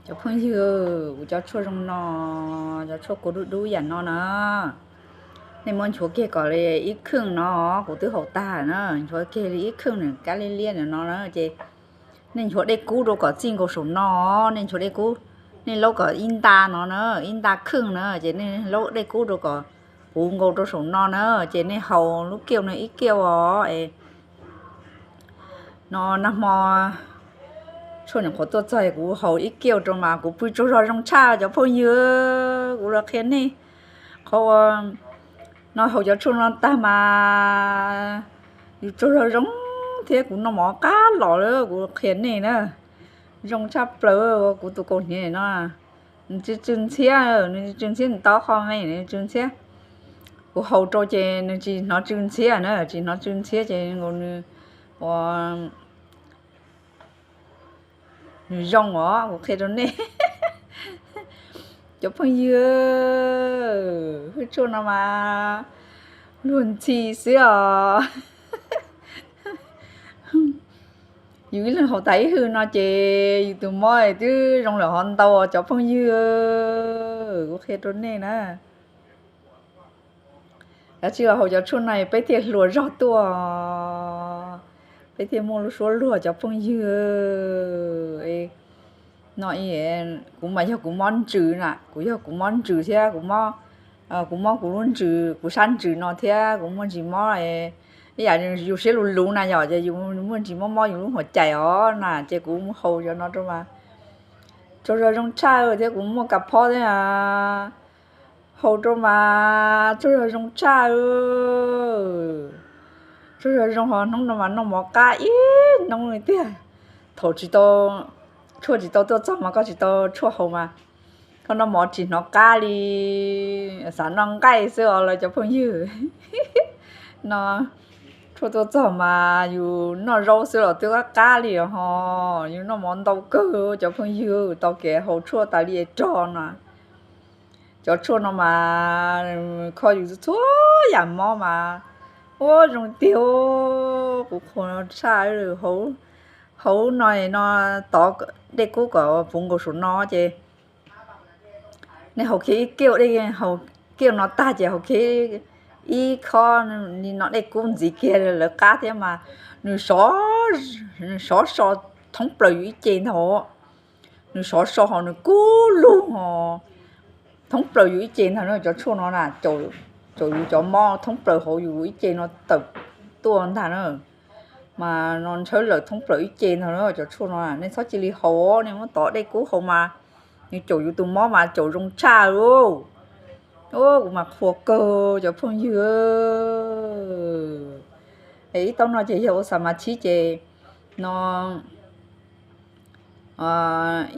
Cov phooj ywg, kuv cov tshuaj zoo no, cov tshuaj kua dub dub yam no na, nej muab nchuav kiag kom li ib kheej no, kuv twb haus tag na, nchuav kiag li ib kheej nws kab liab liab no na, ces nej nchuav dej kub rau kom txij nkaus saum no, nej nchuav dej kub, nej laub kom ib nta no na, ib nta kheej na, ces nej laub dej kub rau kom puv nkaus rau saum no na, ces nej haus lub kiaj no ib kiaj os. No nag hmo tshuaj nyuam qhuav tuaj txog kuv haus ib kiaj rau mas kuv pw tsaug zog zoo tshaj cov phooj ywg, kuv los qhia nej. Qhov uas no haus cov tshuaj no tag mas yus tsaug zog zoo thiab kuv noj mov qab los lawm kuv qhia nej na. Zoo tshaj plaws, kuv tus kaus hniav no nws tsw tsw ntxhiab, nws tsw ntxhiab, nws tau qho me nws tsw ntxhiab. Kuv haus rau ces nws tsis hnov tsw ntxhiab na, tsis hnov tsw ntxhiab ces nkaus nws ua nws zoo os, kuv qhia rau nej. Cov phooj ywg, hwj tshuaj no mas luag ntxhi xwb os. Yus ib leeg haus tas ib hwj no ces yus tus mob twb zoo lawm hov ntau cov phooj ywg, kuv qhia rau nej na. Kav tsij los haus cov tshuaj no peb thiaj hluas zog tuaj, peb thiaj muaj lub suab luag cov phooj ywg. No kuv mas yog kuv mob ntsws na, kuv yog kuv mob ntsws thiab kuv mob, kuv mob kuv lub ntsws, kuv sab ntsws no thiab kuv muaj ntsis mob ib yam yus siab luv luv na yom, ces yus muaj ntsis mob mob yus lub huam cais os na, ces kuv haus cov no rau mas tsaug zog zoo tshaj thiab kuv muaj kas phob thiab. Haus rau mas tsaug zog zoo tshaj. Tsaug zog zoo, ho hnub no mas noj mov qab ib hnub li tiag. Thaum tsis tau, tshuaj tsis tau tuaj txog mas koj tsis tau tshuaj haus mas koj noj mov tsis hnov qab li, xav noj nqaij xwb os lawv cov phooj ywg. No tshuaj tuaj txog mas yus noj zaub xwb los twb qab qab li ho, yus noj mov ntau kawg cov phooj ywg, tau kev haus tshuaj tas li es rog no. Cov tshuaj no mas kho yus txhua yam mob mas ua zoo tiag. Kuv qhuas tshaj, haus no no tov dej kub kom puv nkaus saum no ces nej haus kiag ib kiaj dej, haus kiaj no tag ces haus kiag ib khob li no dej kub ntxiv kiag lawv qab thiab mas nws sov so thoob plaws yus ib ce ntag. Nws sov so ho nws kub lug ho thoob plaws yus ib ce ntag na. Cov tshuaj no na caum yus cov mob thoob plaws hauv yus ib ce no tawm tuaj ntag na. Mas no ntshawb lawm thoob plaws ib ce ntag na cov tshuaj no, nej txhob cia li haus, nej muab tov dej kub haus mas nws caum yus tus mob mas caum zoo tshaj. Kuv mas qhuas kawg cov phooj ywg. Es ib taub no ces yog ua xa mas tshib ces no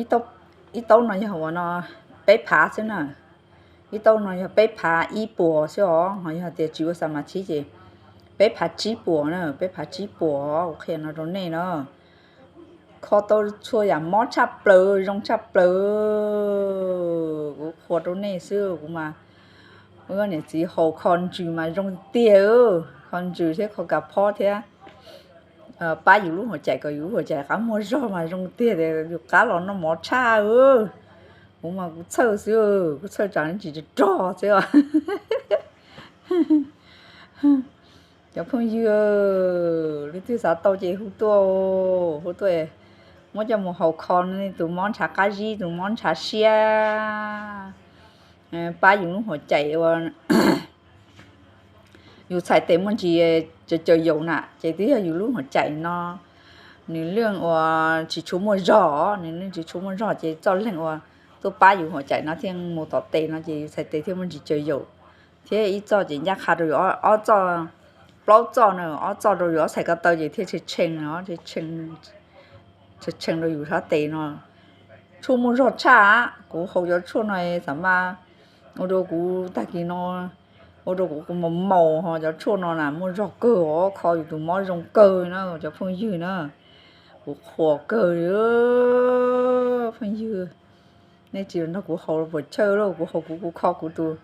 ib taub no yog ua no peb phav xwb na. Ib taub no yog peb phav ib puas xwb os, ho yog tias tsis ua xa mas tshib ces peb phav tsib puas na, peb phav tsib puas os, kuv qhia no rau nej na. Kho tau txhua yam mob tshaj plaws, zoo tshaj plaws. Kuv qhuas rau nej xwb, kuv mas, kuv niam txiv haus kho ntsws mas zoo tiag, kho ntsws thiab kho kas phob thiab pab yus lub huam cais kom yus lub huam cais qab muag zog mas zoo tiag, yus qab los noj mov tshaj. Kuv mas kuv txhawj xwb, kuv txhawj tsam tsis rog xwb. Cov phooj ywg, leej twg xav tau ces hu tuaj, hu tuaj, muab coj mus haus kho nej tus mob ntshav qab zib, tus mob ntshav siab, pab yus lub huam cais ua yus txhais tes muaj ntsis caws caws yaus na, ces twb yog yus lub huam cais no nws leej uas tsis tshua muaj zog, nws leej tsis tshua muaj zog ces txoj leeg uas tuaj pab yus huam cais no thiaj mus tom tes no ces yus txhais tes thiaj muaj ntsis caws yaus. Thiab ib txoj ces ncaj qha rau yus, ob txoj, plaub txoj na, ob txoj rau yus ob txhais ko taw ces thiaj tshee tshee, tshee rau yus sab tes no. Tshuaj muaj zog tshaj, kuv haus cov tshuaj no xam mas ua rau kuv tag kis no, ua rau kuv maus maus ho cov tshuaj no na muaj zog kawg os, kho yus tus mob zoo kawg na cov phooj ywg na. Kuv qhuas kawg li phooj ywg. Nej tsis los nrog kuv haus puas chawj lauj, kuv haus kuv, kuv kho kuv tus,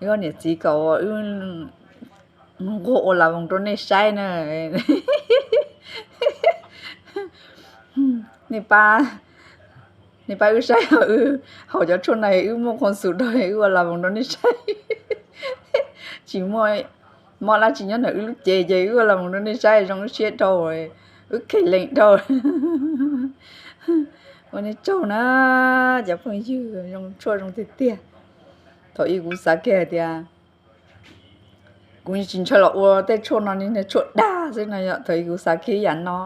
yog niam txiv kom wb nquag ua las voos rau nej saib na. Nej pab Nej pab wb saib, wb haus cov tshuaj no wb muaj qhov xum rau wb ua las voos rau nej saib. Tsis muaj mob dab tsi nyob ntawm wb lub cev ces wb ua las voos rau nej saib zoo siab dhau, wb kheev lees dhau. Ua nej tsaug na, cov phooj ywg, zoo tshuaj zoo tiag tiag. Thaum ub kuv xav kiag hais tias kuv tsis ntshai los ua tej tshuaj no, niag tshuaj dag xwb no yom. Thaum ub kuv xav kiag yam no,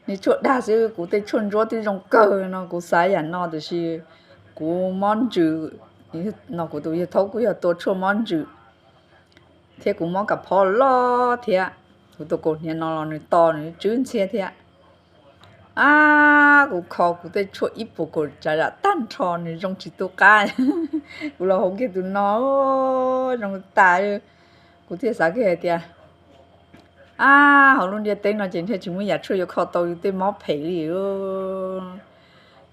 niag tshuaj dag xwb, kuv tej tshuaj ntsuab twb zoo kawg no kuv xav yam no, tiam sis kuv mob ntsws no, kuv tus yawg thaub kuj yog tua tshuaj mob ntsws thiab kuv mob kas phob loj thiab. Kuv tus kaus hniav no los nws to nws tswb ntxhiab thiab. Ab, kuv kho kuv tej tshuaj ib puas kaum tsav zam tag nrho nws zoo tsis tu qab. Kuv los haus kiag tus no zoo tas. Kuv thiaj xav kiag hais tias, ab, hauv lub ntiaj teb no ces ntshe tsis muaj yam tshuaj yuav kho tau yus tej mob phem li.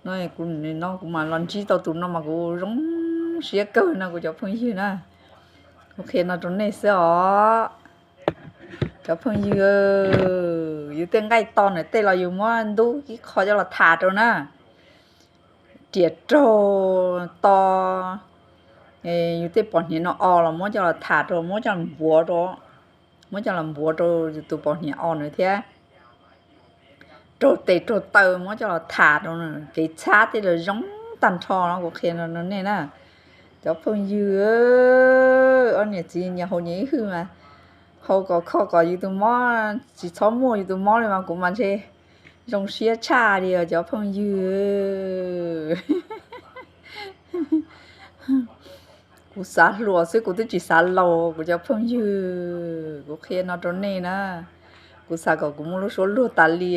No kuv, no kuv mam los ntsib tau tus no mas kuv zoo siab kawg no kuv cov phooj ywg na. Kuv qhia no rau nej xwb os. Cov phooj ywg, yus tej nqaij to ntawm tej los yus muab ntub ib qho coj los tham rau na. Riam raug to, yus tej pos hniav no o los muab coj los tham rau, muab coj los npuav rau, muab coj los npuav rau yus tus pos hniav o ntawd thiab. Raug tes raug taw muab coj los tham rau, kev txhab tej los zoo tag nrho no kuv qhia no nej na. Cov phooj ywg, ob niam txiv nyias haus nyias ib hwj mas, haus kom kho kom yus tus mob tsis txhob muaj yus tus mob li mas kuv mas ntshe zoo siab tshaj li os cov phooj ywg. Kuv xav hluas xwb kuv twb tsis xav laus kuv cov phooj ywg, kuv qhia no rau nej na. Kuv xav kom kuv muaj lub suab luag tas li,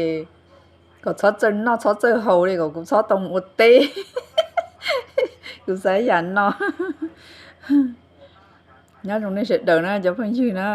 kom txhob txawj noj txhob txawj haus li, kom kuv txhob tau mus ua teb. Kuv xav yam no. Nyob zoo nej sawv daws na cov phooj ywg na.